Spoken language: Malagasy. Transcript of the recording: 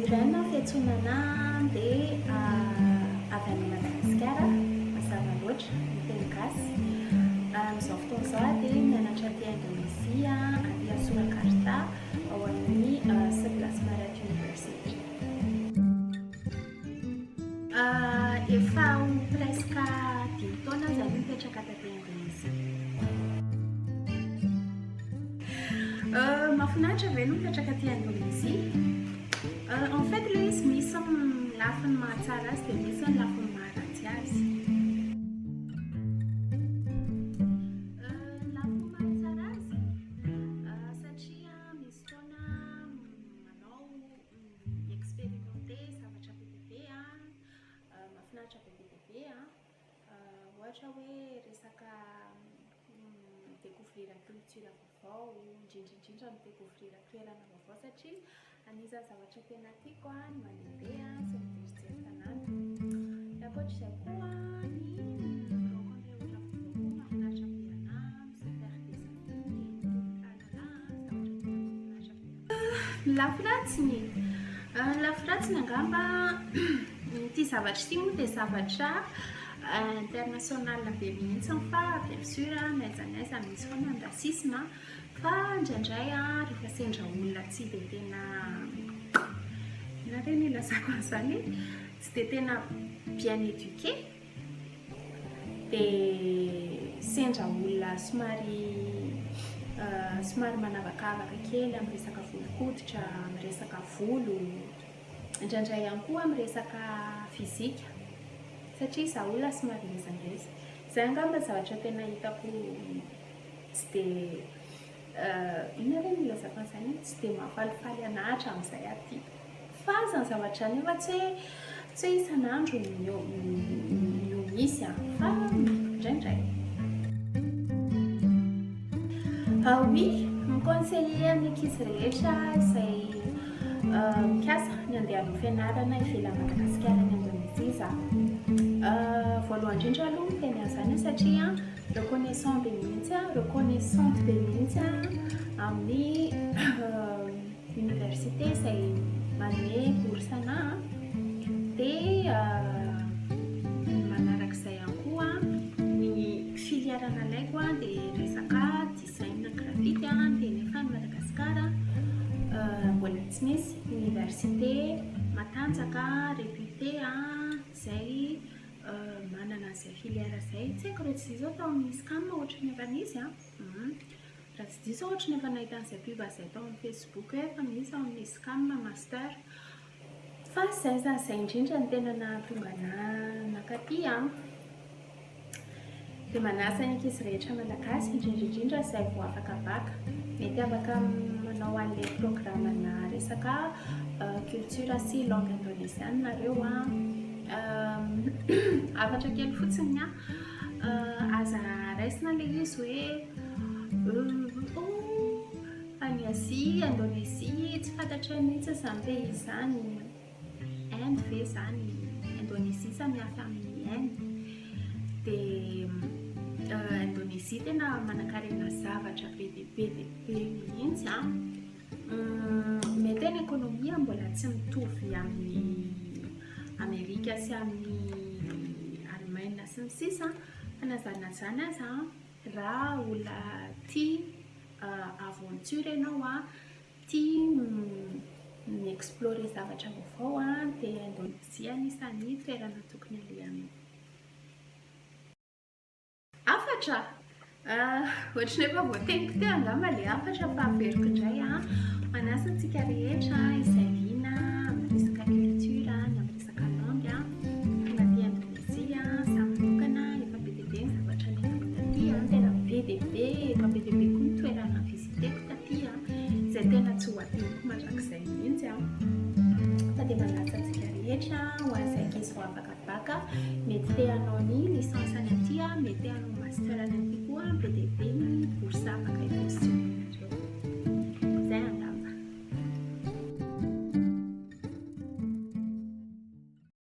Irène fiantsoana anah dia avy any Madagasikara, mazava loatra, miteny gasy. Amin'izao fotoana izao aho dia mianatra aty Indonezia, aty Surakarta, ao amin'ny Sebelas Maret University. Efa ho presque dimy taona aho izany nipetraka taty Indonezia. Mahafinaritra ve ny mipetraka aty Indonésie? En fait ilay izy misy ny lafiny mahatsara azy dia misy ny lafiny maharatsy azy. Ny lafiny mahatsara azy satria misy fotoana manao mi-expérimenter zavatra be dia be, mahafinaritra be dia be, ohatra hoe resaka mi-découvrir culture vaovao, indrindra indrindra mi-découvrir toerana vaovao satria anisan'ny zavatra tena tiako ny mandehandeha sy mijerijery tanàna. Ny ankoatr'izay koa ny mi-rencontrer olona vaovao koa mahafinaritra be anahy, mi-se faire des amis, mitovy fahalalana, zavatra tena mahafinaritra be anahy. Ny lafy ratsiny? Ny lafy ratsiny angamba ity zavatra ity moa dia zavatra international be mihitsy fa bien sûr n'aiza n'aiza misy foana ny racisme fa indraindray rehefa sendra olona tsy dia tena inona re no ilazako an'izany e? Tsy dia tena bien éduqué dia sendra olona somary somary manavakavaka kely amin'ny resaka volon-koditra, amin'ny resaka volo, indraindray ihany koa amin'ny resaka physique satria izaho olona somary ngezangeza. Izay angamba ny zavatra tena hitako tsy dia inona re no ilazako an'izany e? Tsy dia mahafalifaly an'ahy hatramin'izay aty. Fa izany zavatra izany efa tsy hoe tsy hoe isan'andro no no misy an, fa indraindray. Ah oui, mi-conseiller ny ankizy rehetra izay mikasa ny handeha hanao fianarana ivelan'i Madagasikara any Indonésie za. Voalohany indrindra aloha miteny an'izany aho satria reconnaissant be mihitsy aho, reconnaissante be mihitsy aho amin'ny université izay manome bourse anà dia manarak'izay ihany koa ny filière nalaiko dia resaka design graphique dia nefa any Madagasikara mbola tsy misy université matanjaka réputé izay manana an'izay filière izay, tsy haiko raha tsy diso aho tao amin'ny ISCAM ohatran'ny efa nisy an. Raha tsy diso aho ohatry ny efa nahita an'izay pub izay tao amin'ny Facebook hoe efa misy ao amin'ny ISCAM master. Fa izay izany izay indrindra no tena nahatonga anah nankaty an. Dia manasa ny ankizy rehetra malagasy, indrindra indrindra izay vao afaka bac. Mety afaka manao an'ilay programme-na resaka culture sy langue indonésienne nareo an. Hafatra kely fotsiny ny ahy. Aza raisina ilay izy hoe oh any Asie, Indonésie, tsy fantatray mihitsy izany pays izany. Inde ve izany? Indonésie samy hafa amin'ny Inde. Dia Indonésie tena manankarena zavatra be dia be dia be mihitsy an. Mety hoe ny économie mbola tsy mitovy amin'ny Amerika sy amin'ny Allemagne sy ny sisa fa na izany na izany aza raha olona tia aventure ianao an, tia mi-explorer zavatra vaovao an, dia Indonésie anisan'ny toerana tokony alehanao. Hafatra? Ohatry ny efa voateniko teo angamba ilay hafatra fa averiko indray an. Manasa antsika rehetra izay.